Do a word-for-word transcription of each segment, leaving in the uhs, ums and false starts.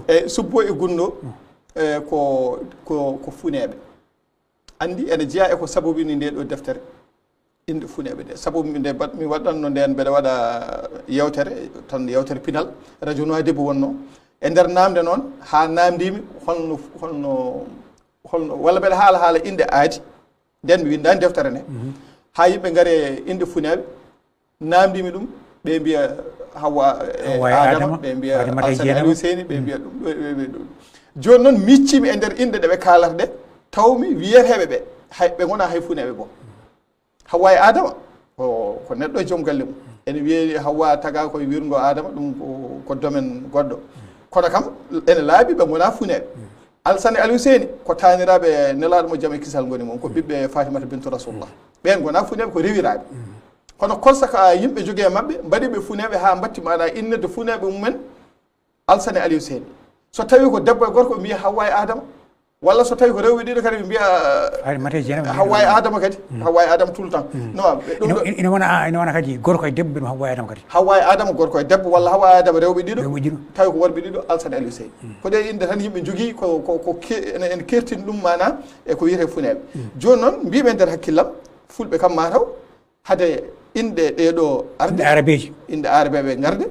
Eyyi, Subbo e Gunndo, e, ko, ko, ko funeeɓe. Anndi ene jeyaa e ko sabobini nde ɗo deftere, innde funeeɓe nde. Sabu mi nde mbaɗ-, mi waɗatno ndeen mbeɗa waɗa yewtere, tan yewtere pinal, radio Nouadhibou wonnoo. E nder naamnde noon, haa naamndiimi holno, holno, holno, walla mbeɗa haala haala innde aadi, ndeen mi winndaani deftere nde. Haa yimɓe ngari e innde funeeɓe, naamndiimi ɗum, ɓe mbiya Hawa e Hawa e Adama, Adama, ɓe mbiya Fatimata e Alsane Jeynaba. Aliou Seyni, ɓe mbiya ɗum, ɓe, ɓe, ɓe ɗum. Jooni noon, miccimi e nder inɗe ɗe ɓe kaalata ɗe, tawmi wiyeteeɓe ɓe, hay, ɓe ngonaa hay funeeɓe boom. Hawa e Adama, ko, ko neɗɗo e joom galle mum. Ene wiye Hawa tagaa koye wirngo Adama, ɗum ko, ko domaine goɗɗo. Kono kam, ene laaɓi ɓe ngonaa funeeɓe. Alsane Aliou Seyni, ko taaniraaɓe Nelaaɗo mo jam e kisal ngoni mum, ko ɓiɓɓe Fatimata Bintu Rasulullah. Ɓeen ngonaa funeeɓe, ko rewiraaɓe. Kono kono saka yimɓe jogii e maɓɓe, mbaɗi ɓe funeeɓe haa mbatti maanaa innirde funeeɓe mumen Alsane Aliou Seyni. So tawii ko debbo e gorko, ɓe mbiya Hawa e Adama. Walla so tawii ko rewɓe ɗiɗo kadi, ɓe mbiya Fatimata e Jeynaba, Hawa e Adama kadi. Hawa e Adama tout le temps. Non, ɓe ɗum Ina, ɗo ina wona, ina wona kadi gorko e debbo, ɓe Hawa e Adama kadi. Hawa e Adama gorko e debbo, walla Hawa e Adama rewɓe ɗiɗo. Rewɓe ɗiɗo. Tawi ko worɓe ɗiɗo, Alsane Aliou Seyni. Ko ɗe innde tan yimɓe njogii, ko, ko, ko ke-, ene, en kertini ɗum maanaa e ko wiyetee funeeɓe. Jooni noon, mbiimi e nder hakkillam, fulɓe kam maa taw, hade inɗe ɗee ɗo arde, inɗe aarabeeje, inɗe aarabeeɓe ngarde,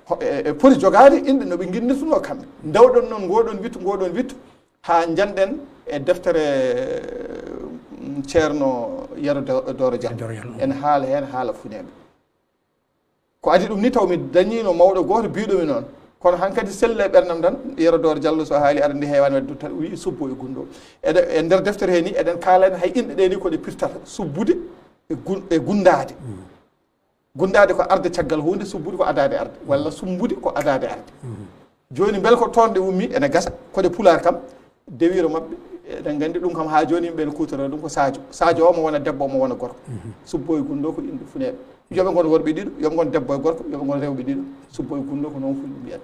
ho-, e, e poti jogaade inɗe no ɓe nginnirtunoo kamɓe. Ndawɗon noon ngooɗoon wittu, ngooɗoon wittu, haa njanɗen e deftere, mm, Ceerno Yero Do-, Dooro Jallo. Dooro Jallo. En haala heen haala funeeɓe. Ko adii ɗum ni, taw mi dañiino mawɗo gooto biyɗo mi noon. Kono hankadi selli e ɓernam tan, Yero Dooro Jallo so haali aɗa anndi heewaani waɗde tan, o wiyi Subbo e Gunndo. Eɗe, e nder deftere hee ni, eɗen kaalani hay inɗe ɗee ni ko ɗe pirtata, subbude e gun-, e gunndaade. Gunndaade ko arde caggal huunde, subbude ko adaade arde, walla summbude ko adaade arde. Jooni, mbele ko toon ɗe ummi, ene gasa, ko ɗe Pulaar kam, dewiro maɓɓe, eɗen nganndi ɗum kam haa jooni yimɓe ene kuutoroo ɗum ko Sadio. Sadio o mo wona debbo, o mo wona gorko. Subbo e Gunndo ko inɗe funeeɓe. Yo ɓe ngon worɓe ɗiɗo, yo ɓe ngon debbo e gorko, yo ɓe ngon rewɓe ɗiɗo. Subbo e Gunndo ko noon fulɓe mbiyata.